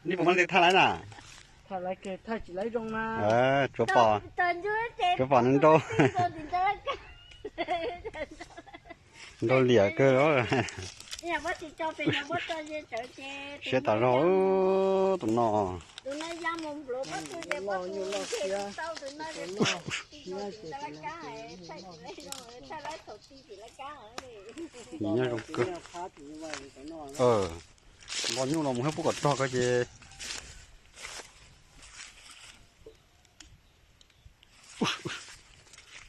Nej puas muaj leej twg thaj laiv na? Tsuav pom, tsuav pom nws nrau, nrau liam kawg. Siab tas zog tus no. Nyob zoo kawg. Nto nyuj los mus thiab pub kom rog kawg ces.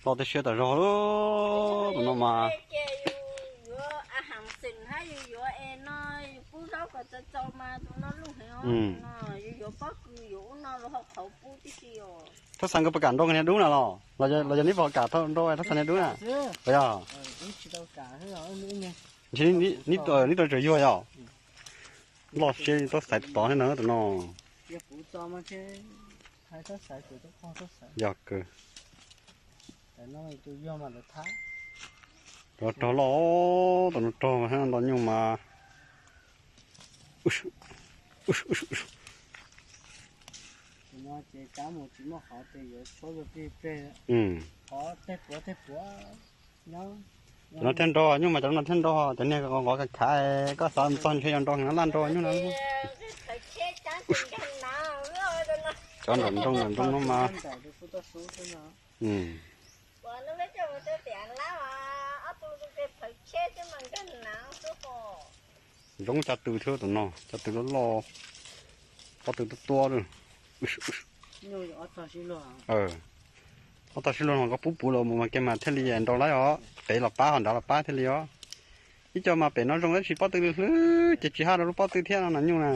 Loj tib siab tas zog tus no mas. Thaj xav nkawd puas kam nrau niag dub na los? Los yog neb puas kam nrau thaj xav niag dub na? Yog. Neb tau tseem yuag yog. Loj siab tau xaiv tod thiab na tus no. Yog kawg. Rog loj, tus no rog mas nto nyuj mas. Cov no thiaj nrog nyuj mas cov no thiaj nrog, cov niag nqov khav khav koj xav txog ntshe yog nrog heev no laj nrog nyuj na. Cov nram nroog nram nroog no mas. Zoo cov tw thiab tus no, cov tw loj loj, pob tw tuab tuab. Ob tog sib luag no koj pub puv los mus mas kiag mas thiaj li nrau laib os, pem los pab ho nrad los pab thiaj li os. Ib co mas pem no zoo tab sis pob tw hlwb ces tsis haj rau lub pob tw thiab no na nyuj na.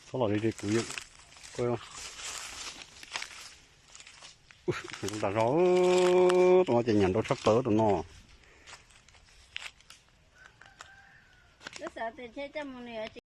Txhob los li kuv tas zog, tus no ces nyiam nrau tshaj plaws tus no.